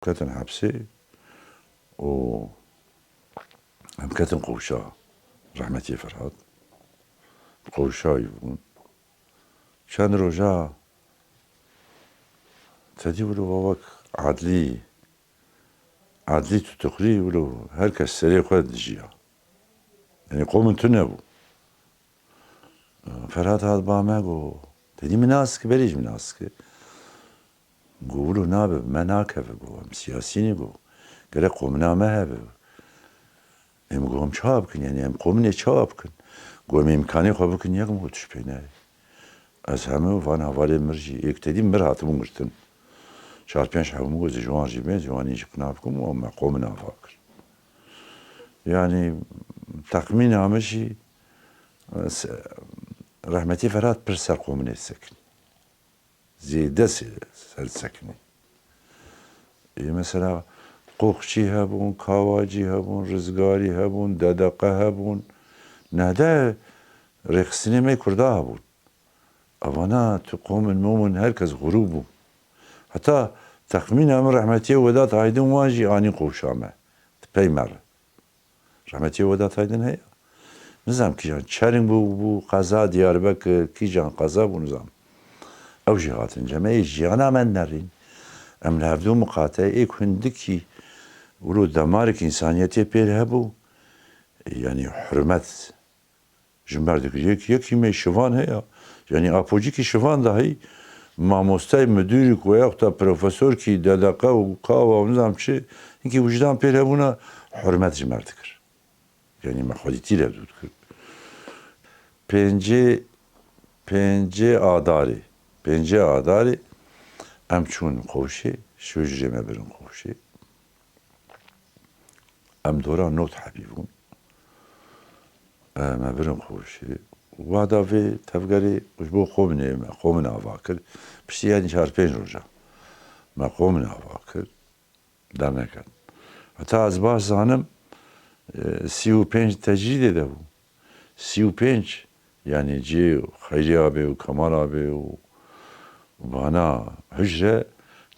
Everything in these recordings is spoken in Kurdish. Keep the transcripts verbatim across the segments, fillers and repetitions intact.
Ketin hepsê û em ketin qewşa rehmetiyê Ferhat. Qewşayî bûn. Çend roja tedî wilo wek adlî, adlî tutuklî wilo her kes serê xwe dijiya. Yanî qo min tune bû. Ferhat hat ba me go, tedî min nas ki, berî jî min nas ki. Go, wilo nabe, me nakeve, go, em siyasî ne, go. Gerek qomina me hebe. Em, go, em çawa bikin, yanî em qominê çawa bikin? Go, em îmkanê xwe bikin, yek, go, tu ji pê nayê. Ez hemû van hevalê mir jî, êk tedî mir hatibûn girtin. Çar pênc hebûn, go, ez ji wan jî bê, ji wan jî qina bikim û me qomin ava kir. Yanî texmîna min jî, se-, rehmetî Ferhat pir ser qominê sekin. Zêde se-, ser sekinî. Ê, mesela, Qoxçî hebûn, Kawacî hebûn, Rizgarî hebûn, Dedeqe hebûn. Nehde rêxistinê me Kurda hebûn. Evana tu qomin momin her kes xurû bû. Heta texmîna min rehmetiyê Wedat Aydin wan jî anî qewşa me. Di pey me re. Rehmetiyê Wedat Aydin heye. Nizam kîjan Çering bû, bû qeza Diyarbekir, kîjan qeza bû nizam. Ew jî hatin cem. Ê jiyana me nerîn. Em li hevdû miqate êk hindikî wilo demarek însaniyetê pêr hebû. Yanî hurmet ji me re dikir. Yek, yekî me şivan heye. Yanî apocîkî şivan dahî mamostay, müdürük veya da profesorkî dedeqe û kawa û nizam çi, hinkî wijdan pêr hebûna hurmet ji me re dikir. Yanî me xwedîtî li hevdû dikir. Pêncê, pêncê Adarê, pêncê Adarê em çûn qewşê, şû ji me birin qewşê. Em dora not hebî bûn. E, me birin qewşê. Wada vê tevgerê ji bo qominê me, qomin ava kir. Piştî yanî çar pênc roja me qomin ava kir. Derneket. Heta ez baş zanim, e, sî û pênc tecrîdê de bû. Sî û pênc, yanî cê Xeyrî abê û Kemal abê û vana hicre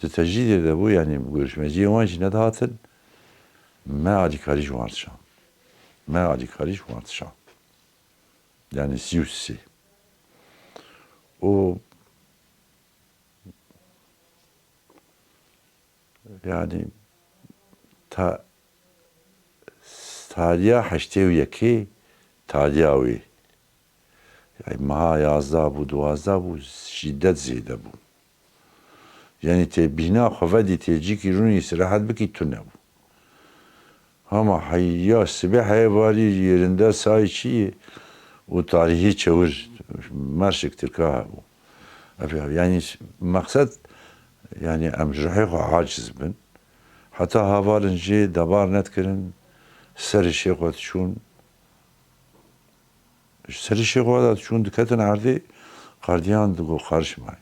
di tecrîdê de bû, yanî görüşmeciyê wan jî nedihatin. Me alîkarî ji wan dişa. Me alîkarî ji wan dişa. Yanî sî û sê. Û Yanî ta-, tariya heştê û yekê tariya wê. Yanî meha yazdeh bû, duwazdeh bû, şîdet zêde bû. Yanî tê bîna xwe vedî, tê cîkî rûnî îstirahet bikî tune bû. Hema heya sibê heye varî yerinde say çi ye û tarîhî çewir merşik tirka hebû. Ev ya, yanî meqsed, yanî em ji ruhê xwe aciz bin. Heta havalin jê debar nedikirin, serê şêxwe diçûn. Ji serê şêxwe de diçûn diketin erdê, qardiyan digo qarişmayın.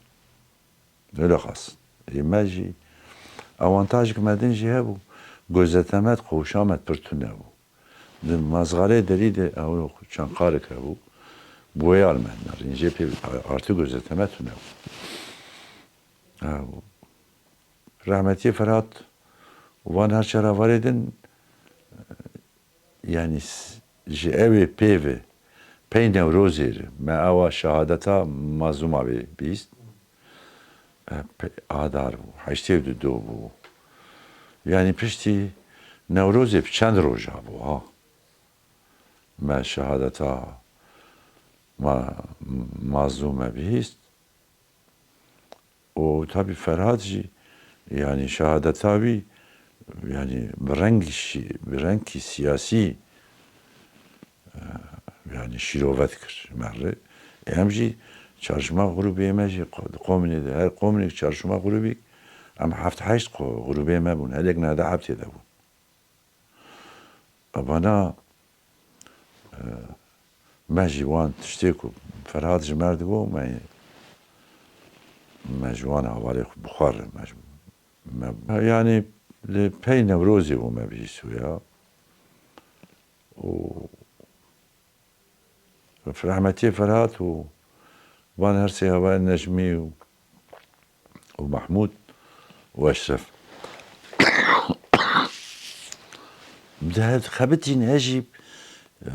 Öyle kalsın. Ê me jî avantajek me din jî hebû. Gözetemet, qewşamet pir tune bû. Di mazgarê derî de ew çend qarek hebû. Boyal me nerîn jê pê artı gözeteme tune bû. Ew. Rehmetiyê Ferhat û van her çar hevalê din, yanî s-, ji ewê pê ve pey Newrozê re me ewa şehadeta Mazlûma bê bîst. E, pe-, Adar bû, heştê û du bû. Yanî piştî Newrozê bi çend roja bû ha. Me şehadeta ma-, Mazlûme bihîst. Û tabî Ferhat jî, yanî şehadeta wî, yanî bi rengî şî-, bi rengî siyasî, e, yanî şîrove dikir ji me re. Em jî çarşema grûbê me jî qo-, di qominê de, her qominek çarşema grûbî, em heft heşt qo-, grûbê me bûn, herek nehde heftê de bûn. Bana, e, me jî wan tiştê ku Ferhat ji me re digot, me, me ji wan hevalê xwe bi xwe re, me ji, me, yanî li pey Newrozê bû me bihîstiya. Û Rehmetiyê Ferhat û van her sê hevalên Necmî û, û Mehmûd û Eşref. Di hev xebitîn, ez jî, e,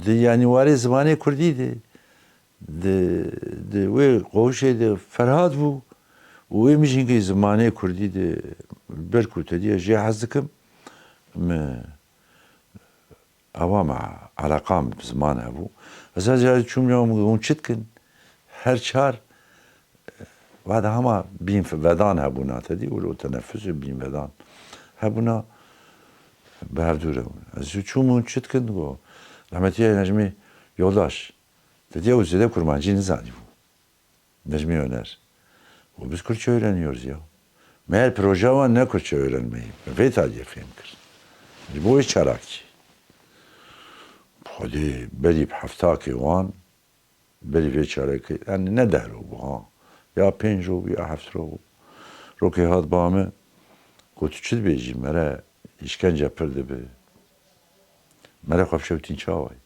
di, yanî warê zimanê kurdî de, di, di wê qoşê de Ferhat bû û wê min jî hinkî zimanê kurdî de ber ku tedî ez jê hez dikim, min, ewa me eleqam bi ziman hebû. Ez her carî çûm ya min hûn çi dikin? Her çar, e, wada hema bîn vedan hebûna tedî, wilo tenefus û bîn vedan hebûna, bi hev dû re bûn. Ez jî çûm hûn çi dikin? Go, rehmetî Necmî Yoldaş, tedî ew zêde kurmancî nizanîbû. Necmî Öner. Û biz Kürtçe öğreniyoruz ya. Meğer proje wan ne Kürtçe öğrenmeyi. Vê tadiyê fêm kir. Ji bo wê çalakçî. Xwedê berî bi heftakê wan, berî vê çalakê, yani ne deh ro bû ha. Ya pênc ro bû, ya heft ro bû. Rokê hat ba min, got, "Tu çi dibêjî? Mere îşkence pir dibi. Mere xwe bişewtîn çawayî?"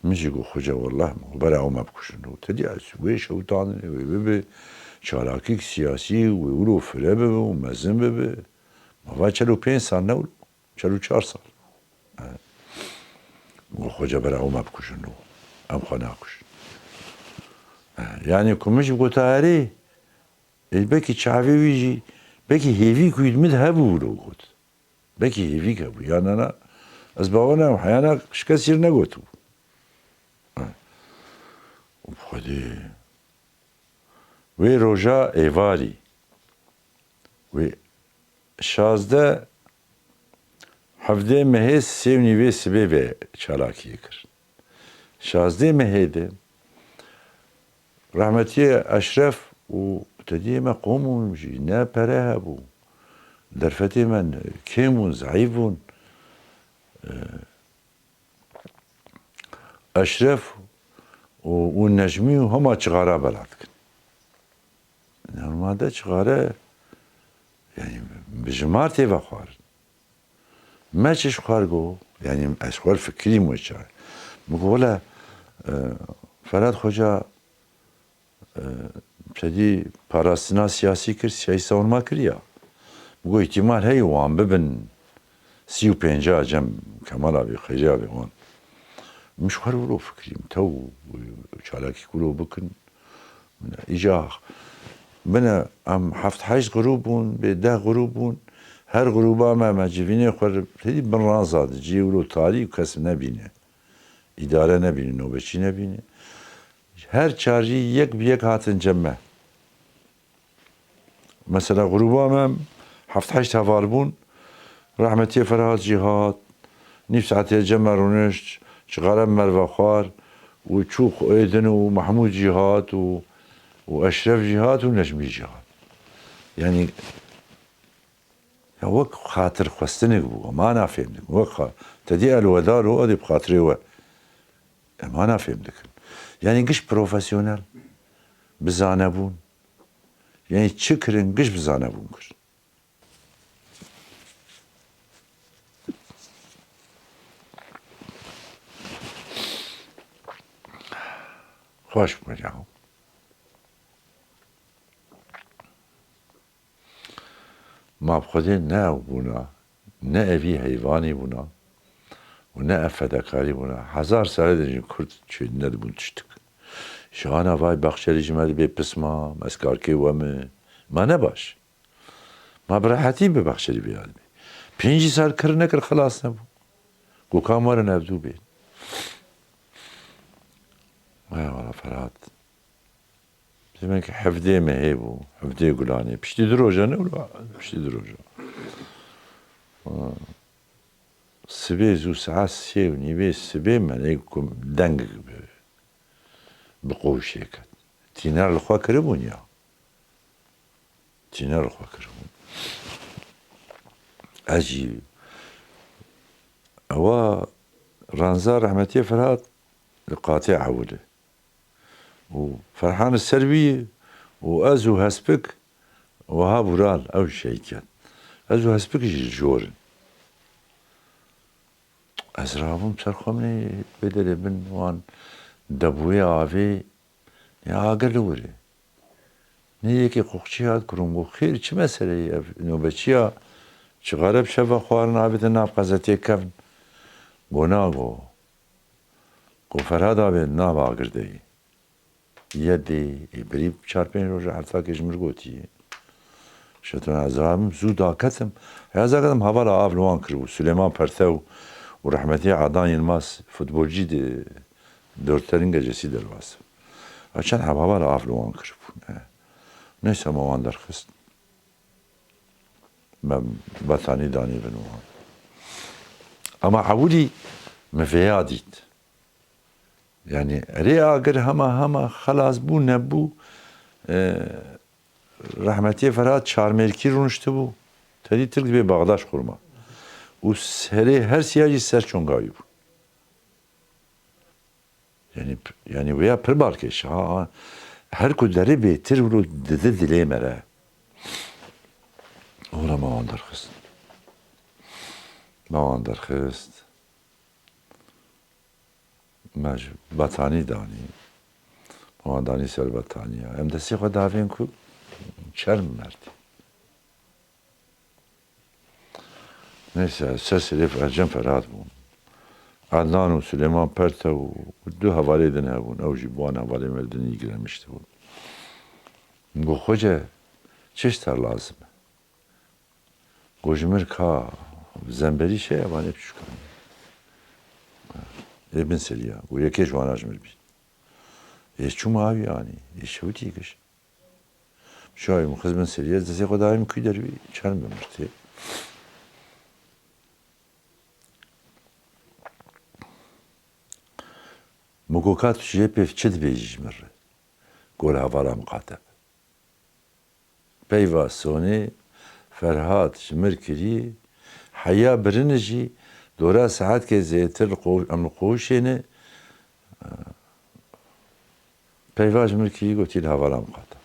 Min jî got, "Xoca, wellah min got, bera ew me bikujin." Û tedî ez wê şewitandinê wê bibe çalakîk siyasî, wê wilo fire bibe û mezin bibe. Ma va çel û pênc sal ne wilo, çel û çar sal. E, min got, "Xoca, bera ew me bikujin û em xwe nakujin." E, yanî ku min jî gota erê, ê, belkî çavê wî jî, belkî hêvî ku wî di min de hebû wilo got. Belkî hêvîk hebû, ya nana, ez bawer nakim, heyana şikestî negotibû. Û bi Xwedê wê roja êvarî, wê şazdeh, hevdê mehê sê û nîvê sibê ve çalakiyê kir. Şazdê mehê de rehmetiyê Eşref û tediyê me qom bûn jî, ne pere hebû. Derfetê me kêm bûn, zeîf bûn. Eşref û, û Necmî û hema çixara bela dikin. Normalde çixare, yani, bi jimar tê vexwarin. Me çi ji xwe re got, yani, ez xwe fikirîm wê çaxê. Min got, wele, e, Ferhat Xoca, e, tedî parastina siyasî kir, siyasî savunma kiriya. Min got, îhtîmal heye wan bibin sî û pênca cem Kemal abi, Xeyrî abi wan. Min ji xwe re wilo fikirîm, tew çalakî wilo bikin. Îca bine, em heft heşt grûp bûn, bê deh grûp bûn. Her grûba me, me civînê xwe tedî bin ranza di cihê wilo tarî û kes nebîne. Îdare nebîne, nobetçî nebîne. Her çar jî yek bi yek hatin cem me. Mesela grûba me heft heşt heval bûn. Rehmetiyê Ferhat jî hat. Nîv saetê cem me rûnişt. Çixare me re vexwar. Û çû êdin û Mehmûd jî hat û, û Eşref jî hat û Necmî jî hat. Yanî, ya wek xatirxwestinek bû, em ana fêm dikin. Wek xa-, tedî elwedar û edî bi xatirê we. Em ana fêm dikin. Yanî giş profesyonel, bi zanebûn. Yanî çi kirin, giş bi zanebûn kir. Xweş bû ya. Ma bi Xwedê ne ew bûna, ne evî heyvanî bûna û ne ev fedakarî bûna. Hezar sale de jî Kurd çê nedibûn tiştik. Ji ana vay Baxçelî ji me dibê pisma, ez karkê we me. Ma ne baş. Ma bi rehetî bi Baxçelî bê dibê. Pêncî sal kir nekir xilas nebû. Ku kam werin ev dû bên. Ay wala Ferhat. Demek ki hevdê mehê bû, hevdê gulanê. Piştî du roja ne wilo, piştî du roja. Sibê zû saet sê û nîvê sibê me ne ku deng bi, bi qoşê ket. Tîner li xwe kiribûn ya. Tîner li xwe kiribûn. Ez jî ewa ranza rehmetiyê Ferhat li qatê ewil e. Û Ferhan li ser wî ye û ez û Hespik, Wahab Ural, ew şehîd ket. Ez û Hespik jî li jor in. Ez rabûm ser xwe, min ê bê derê bin wan debûyê avê ya agir li wir e. Nê yekê qoxçî hat kirin, got, "Xêr, çi mesele ye ev nobeçiya Çixare bi şeva xwarin avêtin nav qezetiyê kevn. Go na go. Go Ferhad avê nav agirdeyî. Yedê, ê birî çar pênc roj e, hertakê ji mir gotiye. Şeton ez rabim zû daketim. Ez daketim hevala av li wan kiribû. Sulêman Pertew û rehmetî Adan Yilmaz futbolcî di dörteringe cesî derbas. Çend heb hevala av li wan kiribûn. Neyse me wan derxist. Me betanî danî bin wan. Ama ewilî me vêya dît. Yani erê agir hema hema xelas bû nebû, e, rehmetiyê Ferhat çarmêrkî rûniştibû. Tedî Tirk dibê Baxdaş xurma. Û serê her siya jî ser çonga wî bû. Yani, yani wêya pir balkêş ha. Her ku derê bêtir wilo didi dilê me re. Ola me wan derxist. Me wan derxist. Me ji betanî danî. Me wan danî ser betaniya. Em destê xwe davên ku çerm merdî. Neyse, ser serê Ercen Ferhat bû. Adnan û Suleyman Pertew û du hevalê din hebûn. Ew jî bi wan hevalê me din î giremiştibû. Go, Xoce, çi ji te lazim e? Go, ji mir ka zemberî şey e, vanê piçûkan. Ê bin seriya. Go, yekê ji wana ji mir bî. Ê çûma avî anî. Ê şewitî giş. Şayê min xizmin serî, ez destê xwe dayê min kû dervî, çend bi mirtê. Min got, ka tu ji yê pêv çi dibêjî ji min re? Gor hevala miqate be. Peyva sonê Ferhat ji mir kirî, heya birini jî dora saetkê zêtir li qo-, em li qoşê ne, Peyva ji min kirî gotî li hevala miqate.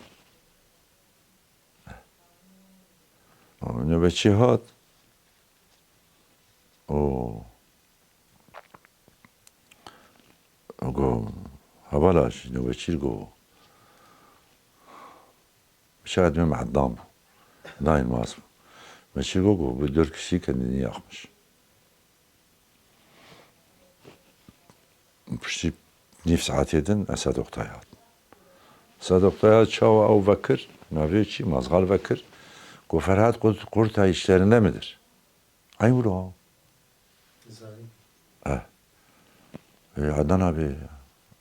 Nöbetçî hat. O. Go, hevala jî nöbetçî go. Şayet me Adnan bû. Dayên mas bû. Me çi go, go, bu dört kişi kendini yakmış. Piştî nîv saetê din Esad Oktay hat. Esad Oktay hat çawa ew vekir, navê çi, mazgal vekir. Go Ferhat Kurt, Kurtay işlerinde midir? Ay wilo. Zanî. Eh. E, Adnan abi,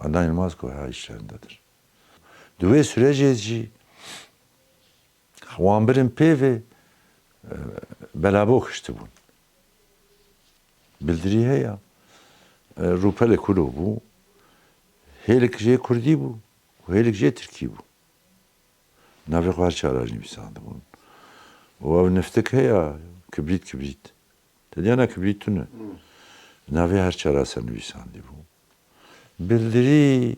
Adnan Yılmaz go ha işlerindedir. Di wê sürecê jî wan birin pê ve, e, belabok hiştibûn. Bildirî heye. E, rûpelê kulo bû. Hêlik jê kurdî bû û hêlik jê tirkî bû. Navê xwe her çara jî nivîsandibûn. Û ew niftik heye, kibrît, kibrît. Te diyana kibrît tune. Hmm. Navê her çara ser nivîsandî bû. Bildirî,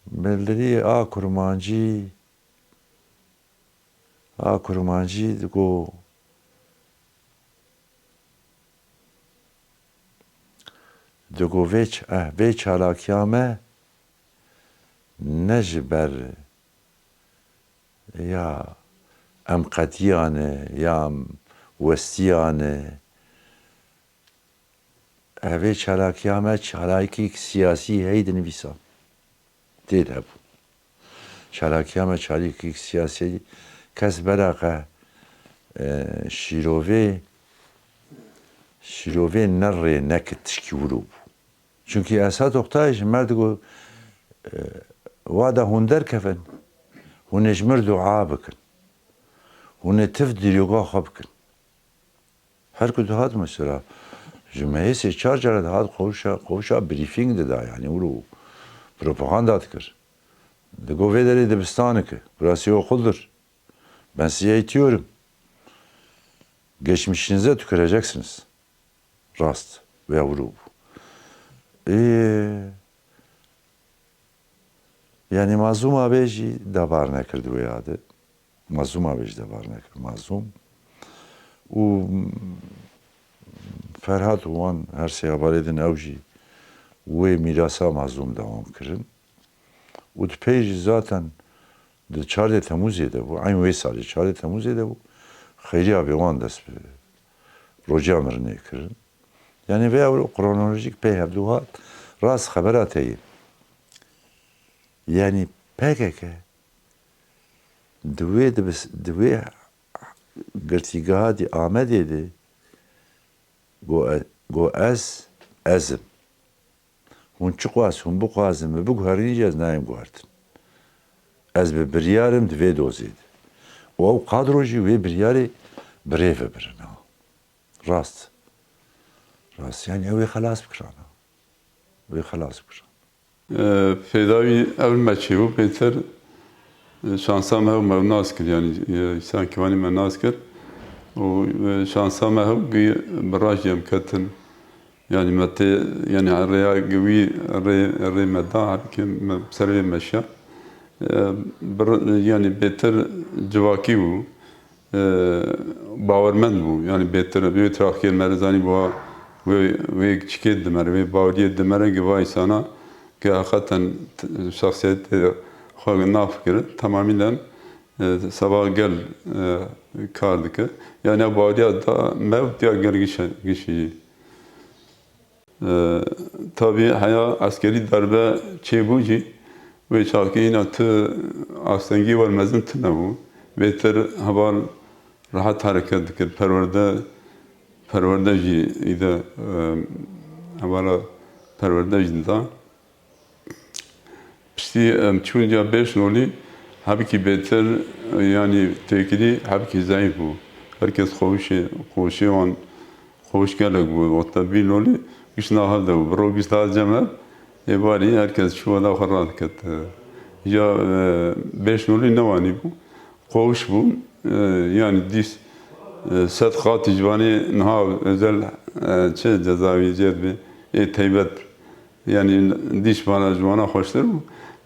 bildirî a kurmancî, a kurmancî digo, digo vê ç-, eh, vê çalakiya me ne ji ber ya em qediyane, ya em westiyane, Evê çalakiya me çalakî siyasî hey dinivîsan. Tê de bû. Çalakiya me çalakî siyasî kes beraqe, e, şîrovê, şîrovê ne rê ne ki tişkî wilo bû. Çunkî Esad Oktay ji me digo, e, wa da hûn derkevin, hûn ê ji mir dua bikin. Hûn ê tiv dîroga xwe bikin. Her ku dihat mesela, ji mehê sê çar cara dihat qowşa, qowşa brîfîng dida, yani wilo propaganda dikir. Digo vê derê dibistanike, burası okuldur. Ben size eğitiyorum. Geçmişinize tüküreceksiniz. Rast veya wilo bû. Ê, yani Mazlûm abê jî debar nekir di wê ya de. Mazlûm abê jî debar nekir. Mazlûm. Û Ferhat û wan her sê hevalê din ew jî wê mîrasa Mazlûm dewam kirin. Û di pey jî zaten di çardê Temûzê de bû, eyn wê salê çardê Temûzê de bû. Xeyriya vê wan dest bi roja mirinê kirin. Yanî vê ew kronolojîk pê hevdû hat, rast xebera te ye. Yanî P K K di wê dibis-, di wê girtîgeha dî Amedê de got, e, got, "Ez, ez im. Hûn çiqas hûn bixwazin min biguherînin jî ez nayêm guhertin. Ez bi biryar im di vê dozê de." Û ew qadro jî wê biryarê bi rê ve birin ha. Rast. Rast. Yanî ew ê xelas bikirin ha. Wê xelas bikirin. E, pêdawî ew me çêbû pêtir, e, şansa me hew me nas kir, yanî, e, îsan kivanî me nas kir. Û, e, şansa me hew bi, bi rajî em ketin. Yanî me tê, yanî rêya wî rê, rê me da, her kim me ser vê meşiya. E, bir, yanî bêtir civakî bû. E, bawermend bû. Yanî bêtir, wê traxkê me re zanî bû, wê, wê çikê dimere, wê baweriyê dimere ki va însana ki heqeten t-, şexsiyetê xwe nafikire, temamîlen, e, seba gel, e, kar dike. Yanî ew baweriya da me û tiya gel gişe-, gişî. E, tabî heya eskerî darbe çêbû jî, wê çaxkî hîna tu astengî wer mezin tune bû. Bêtir heval rehet hereket dikir. Perwerde, perwerde jî îde, e, hevala perwerde jî dida. Piştî em çûn ya Bêşnolî, hebkî bêtir, yanî têkilî hebkî zeyîf bû. Herkes xwewişê, xwewişê wan xwewiş gelek bû. Wexta Bîrnolî giş nav hev de bû. Bi ro giş da cem hev, ê barî herkes çû weda xwe radiket. Ya, e, Bêşnolî newanî bû. Xwewiş bû. E, yanî dîs, e, sed qatî ji vanê niha özel, e, çi cezavî cê dibê, ê teybet. Yanî dîş vana ji wana xweştir bû.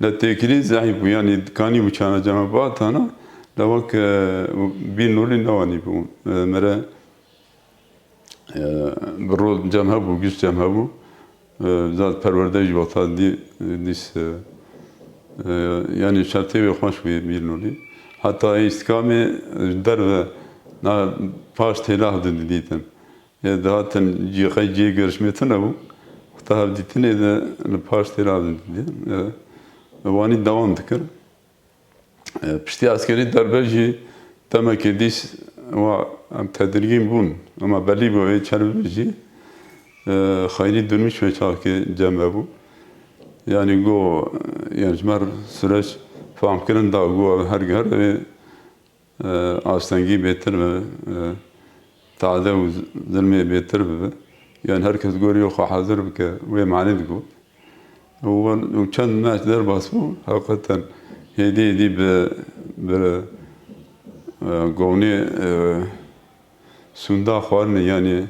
Lê têkilî zehîf bû. Yanî dikanî bû çana cema bihatana. Lê wek, e, Bîrnolî newanî bû. E, mere, e, bi ro cem hebû, giş cem hebû. E, zat perwerde jî wexta dî, dîs, e, e, yanî şertê wê xweş bû yê Bîrnolî. Heta ê îstikamê ji derve na paş têla didîtin. Ê dihatin cî-, qey cihê görüşmê tune bû. Wexta hevdîtinê de li paş tê re didî. E, wanî dewam dikir. E, piştî eskerî derbe jî demekê dîs wa em tedirgîn bûn. Ema belî bû ê çer bibe jî, e, Xeyrî Durmîş wê çaxkê cem me bû. Yanî go, yanî ji me re süreç famkirin da go her, her wê e, astengî bêtir bibe, e, tade û zilmê bêtir bibe. Yanî her kes gorî xwe hazir bike, wê manî digot. Û wan, û çend meh derbas bû, heqeten hêdî hêdî bi, bi, e, govnê, e, sûnda xwarinê, yanî,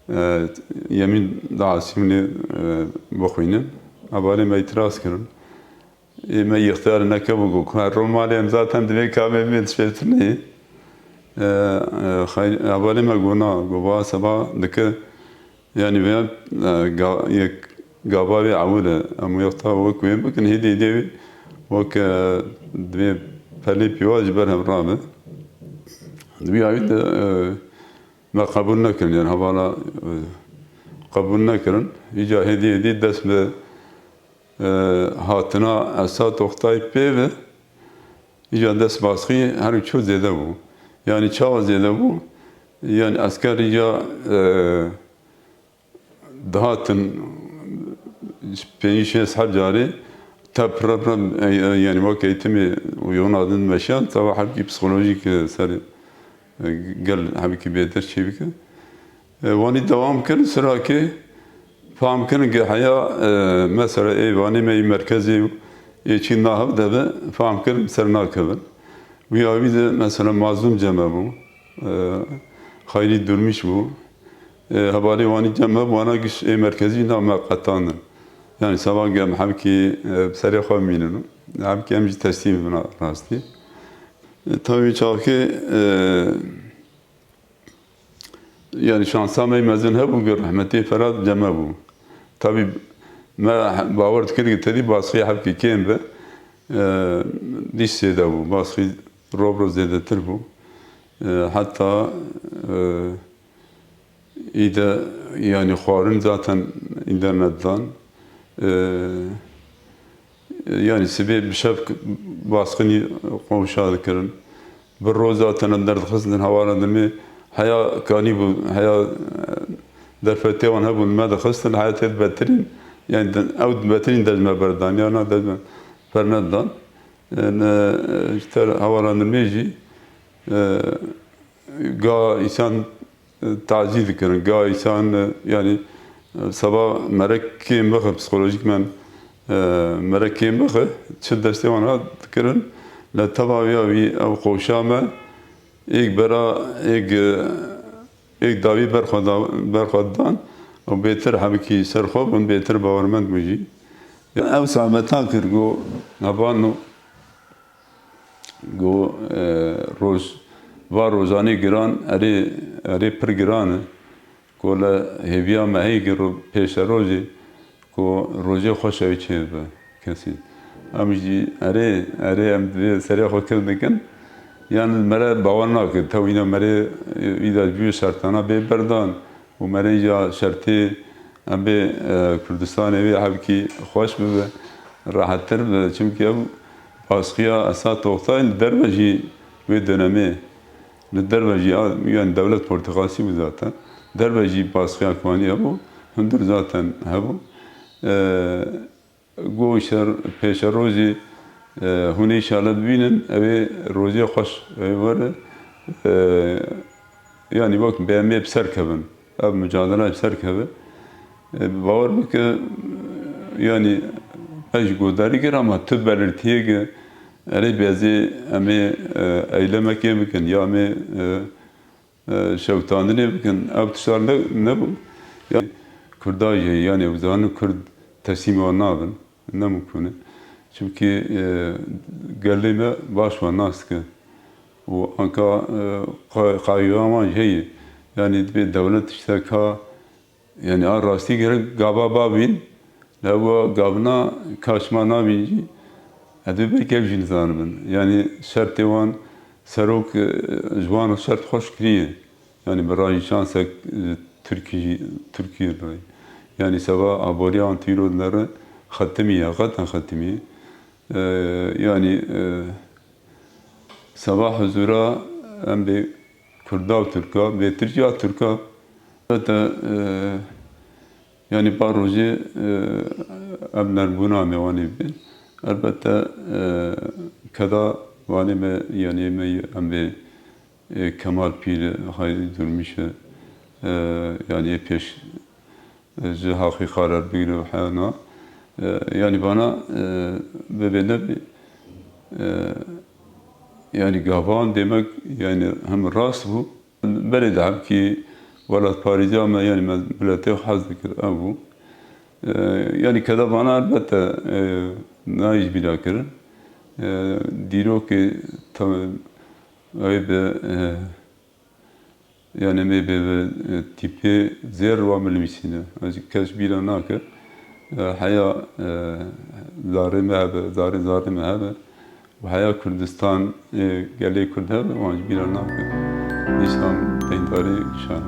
e, yemîn da asîmlê, e, bixwînin. Hevalê me îtiraz kirin. Ê me îxtiyar nekebû ku her ro malê em zaten divê kamê bê dişêtirnê. E, e, xey-, hevalê me got na, got va seba dike, yanî vê, e, ga-, yek gava wê ewil e. Em wê wexta wek wê bikin, hêdî hêdî wê wek, e, divê pelê pîwa ji ber hev rabe. Di wî awî de, e, me qebûl nekirin, yanî hevala, e, qebûl nekirin. Îca hêdî hêdî dest bi e, hatina Esad Oktay pê ve, îca dest baskî her çû zêde bû. Yanî çawa zêde bû? Yanî esker îca, e, dihatin pêncî şêst heb carê tep rep rep, e, e, yanî wek eğitimê û yoğun adin meşiyan, tava hebkî psikolojîk, e, ser, e, gel hebkî bêtir çê bike. E, wanî dewam kirin, sirakê fam kirin ki heya, e, mesela ê vanê me yî merkezê û ê çî nahev de be, fam kirin ser nakevin. Wî awî de mesela Mazlûm cem hebû, e, Xeyrî Durmîş bû. E, hevalê wanî cem hebû, wana giş ê merkezî na me qetandin. Yanî seba gem hebkî, e, serê xwe bimînin. Hebkî em jî teslîm bibin rastî. E, tabî çaxkê, e, Yanî şansa me mezin hebû ku rehmetê Ferhat cem me bû. Tabî me bawer dikir ku tedî basxî hebkî kêm be. E, dîs zêde bû. Basxî rov rov zêdetir bû. E, heta, e, îde, yanî xwarin zaten îde nedidan. E, yanî sibê bi şev basqinî qewşa dikirin. Bi roj zaten em derdixistin hawara dimê heya kanî bû, heya, e, derfetê wan hebûn me dixistin, heya tê dibetirîn. Yanî de-, ew dibetirîn dest me berdan, ya na dest me bernedidan. E, ne, e, ji ter hawara dimê jî, e, ga îsan, e, tazî dikirin. Ga îsan, e, yanî, e, seba merek kêm bixe, psikolojîkmen, e, merek kêm bixe, çi destê wan hat dikirin. Li teva ya wî ew qoşa me, êk bera, êk, e, êk dawî berxwe da-, berxwe didan û bêtir hebikî ser xwe bûn, bêtir bawermend bûn jî. Ew sameta kir, got, hebano, got, e, roj, va rojanê giran, erê, erê pir giran e. Ku li hêviya me heye ku ro-, pêşerojê ku rojê xweş ew çêbibe kesî. Em jî erê, erê em divê serê xwe kir dikin. Yan li mere bawer nake, tewîna merê, e, îda ji vî şertana bê berdan û merê ya şertê em bê, e, Kurdistanê wê hevkî xweş bibe, rehettir bibe. Çimkî ew baskiya Esad Oktay li derve jî wê dönemê, li derve jî, a, yani dewlet portîqasî bû zaten. Derve jî baskiya ku anî hebû, hundir zaten hebû. E, Got şer, pêşerojê, e, hûn înşallah bibînin, ew ê rojê xweş, ew ê were, e, yanî wek be em ê bi ser kevin, ev mucadela bi ser keve. E, bawer bike, yanî ez ji guhdarî kir, ama tu belirtiyê ki erê bezê em ê, e, eylemekê bikin, ya em ê, e, e, şewitandinê bikin. Ev tiştar ne, nebû. Ya Kurda jî, yanî ew zanin Kurd teslîm wan nabin. Ne mimkun e. Çimkî, e, gelê me baş wan nas dike. Û anka, e, qa-, qayûya wan jî heye. Yanî dibê dewlet tiştek ha, yanî a rastî gerek gava babîn, lê ew gavina kaşma nabîn jî, ez dibê belkî ev jî nizanibin. Yanî şertê wan serok, e, ji wan re şert xweş kiriye. Yanî bi rajî şansek, e, Tirkî jî, Tirkî re. Yanî seba aboriya wan tîro dinere xetimî ye, qeten xetimî ye. E, yanî, e, Seba huzura em bê Kurda û Tirka, bê Tirkiya Tirka. Elbette, e, yanî ba rojê, e, em nermbûna me wanê bibên. Elbette, e, keda wanê me, yanî me em bê, e, Kemal Pîr, Hayri Durmîş, e, yanî ê pêş ji heqîqa re bigire û heyana. E, yanî bana, e, bibê nebî, e, yanî gavan demek, yanî hem rast bû. Berê de hemkî welatparêziya me, yanî me miletê xwe hez dikir, ev bû. E, yanî keda bana elbette, e, nayê ji bîra kirin. E, dîrokê tam, ew ê bi, e, Yanî me bê bi, e, tîpê zêr wa min nivîsîne. Ez kes bîra nake. E, heya, e, zarê me hebe, zarê zarê me hebe. Û heya Kurdistan, e, gelê Kurd hebe, wan ji bîra nake. Dîsan deyndarê şan.